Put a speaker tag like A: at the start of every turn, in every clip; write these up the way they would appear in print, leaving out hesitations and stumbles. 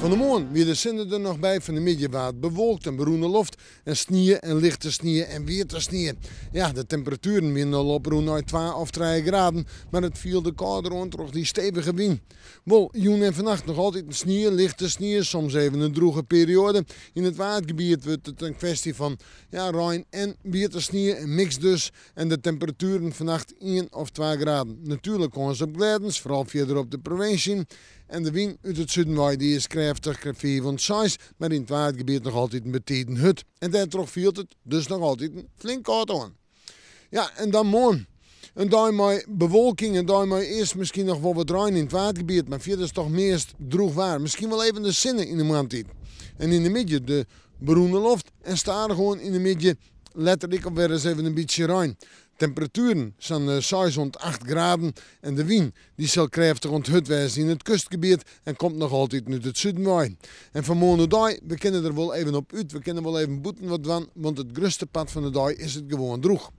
A: Fan 'e moarn wie de sinne der noch by, fan 'e middei waard bewolkt en berûne loft en snie en lichte snie en wiete snie. Ja, de temperatueren wienen al oprûn nei twa of trije graden, mar it fielde kâlder oan troch dy stevige wyn. Wol, jûn en fannacht noch altyd snie, lichte snie, soms even in drûge perioade. Yn it Waadgebiet wurdt it in kwestje fan ja, rein en wiete snie, in miks dus. En de temperatueren fannacht ien of twa graden. Natuerlik kâns op glêdens, foaral fierder op de provinsje. En de wyn út it suden wei dy is krêftich, krekt fiif oant seis, mar yn it Waadgebiet noch altyd betiden hurd. En dêrtroch fielt it dus noch altyd flink kâld oan. Ja, en dan moarn. In dei mei bewolking, in dei mei earst miskien noch wol wat rein yn it Waadgebiet, mar fierder dochs meast drûch waar. Miskien wol even de sinne yn de moarntiid. En yn de middei de berûne loft en stadichoan yn de middei letter ek wer ris even in bytsje rein. Temperatueren sa'n 6 oant 8 graden en de wyn dy sil krêftich oant hurd wêze yn it kustgebiet en komt noch altyd út it suden wei. En fan moarn oerdei, we kinne der wol even op út, we kinne wol even bûten wat dwaan, want it grutste part fan de dei is it gewoan drûch.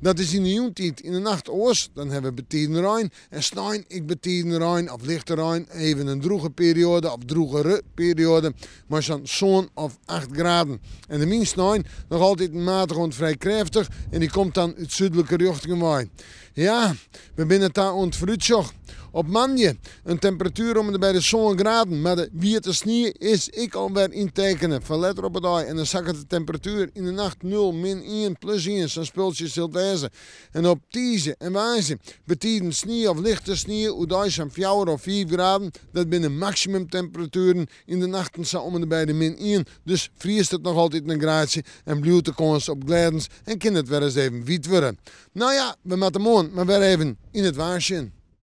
A: Dat is yn de jûntiid yn de nacht oars, dan ha we betiden rein en snein ek betiden rein of lichte rein, even in drûge perioade of drûgere perioade, mei sa'n sân of 8 graden. En de wyn snein noch altyd matich oant frij krêftich en dy komt dan út súdlike rjochtingen wei. Ja, we binne ta oan it foarútsjoch. Op moandei in temperatuer om en by de sân graden, mar de wiete snie is ek alwer yntekene foar letter op de dei. En dan sakket de temperatuer yn de nacht 0, min 1, plus 1, sa'n spultsje sil it wêze. En op tiisdei en woansdei betiden snie of lichte snie, oerdei sa'n 4 of 5 graden. Dat binne maksimumtemperatueren yn de nachten sa om en by de min 1. Dus friest it noch altyd in graadsje en bliuwt de kâns op glêdens en kin it wer ris even wiet wurde. No ja, we moatte moarn mar wer even yn it waar sjen.